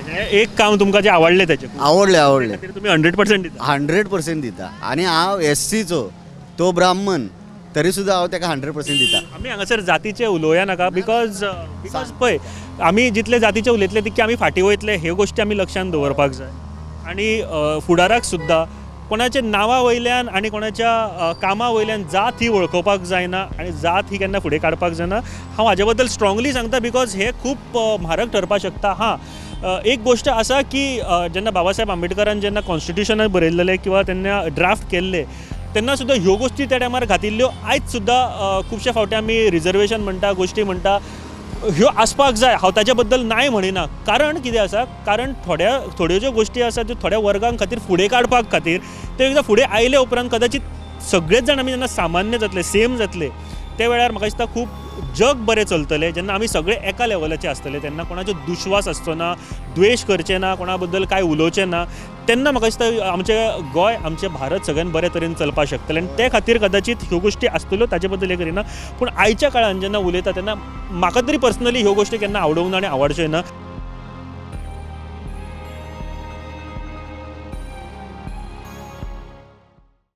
हें एक काम तुमकां जें आवडलें तेजें? आवडलें, आवडलें. खातीर तुमी 100% दिता? 100% दिता. आनी हांव एससीचो, तो ब्राह्मण, तरी सुद्दां हांव ताका 100% दिता. आमी हांगासर जातीचे उलोवया नाका, because पळय, आमी जितले जातीचे उलयतले तितके आमी फाटीं वयतले. ह्यो गोश्टी आमी लक्षांत दवरपाक जाय. आनी फुडाराक सुद्दां कोणाच्या नांवा वयल्यान आनी कोणाच्या कामा वयल्यान जात ही वळखोवपाक जायना आनी जात ही केन्ना फुडें काडपाक जायना. हांव हाजे बद्दल स्ट्रांगली सांगता, because हे खूब म्हारग ठरपाक शकता. हां, एक गोश्ट आसा की जेन्ना बाबा साहेब आंबेडकरान जेन्ना कॉन्स्टिट्युशनाक बरयल्लें किंवा तेन्ना ड्राफ्ट केल्लें, तेन्ना सुद्दां ह्यो गोश्टी त्या टायमार घातिल्ल्यो. आयज सुद्दां खुबशे फावटी आमी रिजर्वेशन म्हणटा, गोश्टी म्हणटा, ह्यो आसपाक जाय. हांव ताच्या बद्दल नाय म्हणिना. कारण कितें आसा, कारण थोड्या थोड्यो ज्यो गोश्टी आसा त्यो थोड्या वर्गां खातीर फुडें काडपाक खातीर, त्यो एकदां फुडें आयले उपरांत कदाचित सगळेच जाण आमी जेन्ना सामान्य जातले, सेम जातले, ते वेळार म्हाका दिसता खूब जग बरें चलतलें. जेन्ना आमी सगळे एका लेवलाचे आसतले, तेन्ना कोणाचो दुस्वास आसचो ना, द्वेश करचे ना, कोणा बद्दल कांय उलोवचें ना, तेन्ना म्हाका दिसता आमचें गोंय, आमचें भारत सगळ्यान बरे तरेन चलपाक शकतलें. आनी ते खातीर कदाचित ह्यो गोश्टी आसतल्यो, ताचे बद्दल हें करिना. पूण आयच्या काळान जेन्ना उलयता तेन्ना म्हाका तरी पर्सनली ह्यो गोश्टी केन्ना आवडूंक ना आनी आवडच्यो ना.